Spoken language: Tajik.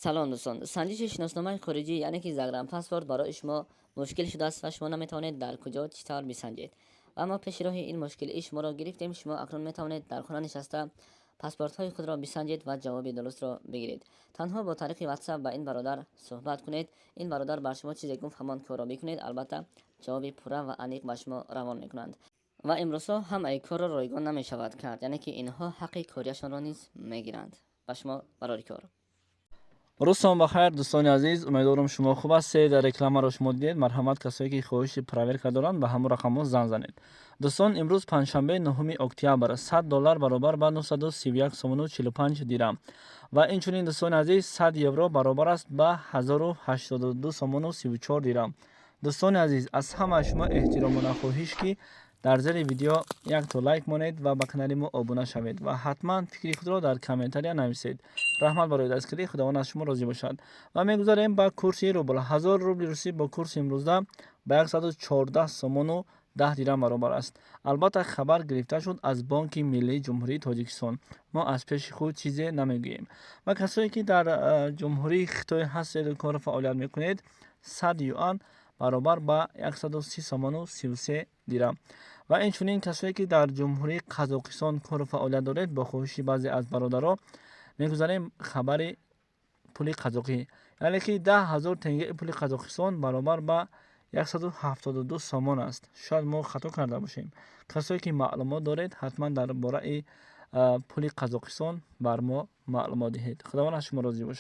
Салом, дӯстон. Санҷиши шиносномаи хориҷӣ, яъне ки загранпаспорт, барои шумо мушкил шудааст ва шумо наметавонед дар куҷо, чӣ тавр бисанҷед. Ва мо пеши роҳи ин мушкилии шуморо гирифтем. Шумо акнун метавонед дар хона нишаста паспортҳои худро бисанҷед ва ҷавоби дурустро бигиред. Танҳо бо тариқи WhatsApp ба ин бародар суҳбат кунед. Ин бародар бар шумо чизе гуфт, ҳамон корро бикунед. Албатта, ҷавоби пурра ва аниқ ба шумо равон мекунанд. Ва имрӯзҳо ҳамаи корро ройгон намешавад кард, яъне ки инҳо ҳаққи кориашонро низ мегиранд. Ба шумо барори кор. Рӯзтон бахайр, дӯстони азиз. Умедворам, шумо хуб ҳастед. Дар рекламаро шумо дидед. Марҳамат, касое ки хоҳиши проверка доранд, ба ҳамон рақамҳо занг занед. Дӯстон, имрӯз панҷшанбе, 9 октябр, 100 доллар баробар ба 931 сомону 45 дирам ва инчунин, дӯстони азиз, 100 евро баробар аст ба 1082 сомону 34 дирам. Дӯстони азиз, аз ҳамаи шумо эҳтиромона хоҳиш, ки дар зери видео якто лайк монед ва ба канали мо обуна шавед ва ҳатман фикри худро дар комментария нависед. Раҳмат барои дастгирӣ, Худованд аз шумо розӣ бошад. Ва мегузарем ба курси рубл. 1000 рубли русӣ бо курси имрӯза ба 114 сомону 10 дирам баробар аст. Албатта, хабар гирифта шуд аз Бонки миллии Ҷумҳурии Тоҷикистон, мо аз пеши худ чизе намегӯем. Ва касое ки дар Ҷумҳурии Хитой ҳастеду кору фаъолият мекунед, 100 юан баробар ба 130 сомону 33 дирам. Ва инчунин касое ки дар Ҷумҳурии Қазоқистон кору фаъолият доред, бо хоҳиши баъзе аз бародаро мегузарем хабари пули қазоқӣ, яъне ки 10 000 тенгаи пули Қазоқистон баробар ба 172 сомон аст. Шояд мо хато карда бошем. Касое ки маълумот доред, ҳатман дар бораи пули Қазоқистон бар мо маълумот диҳед. Худованд аз шумо розӣ бошад.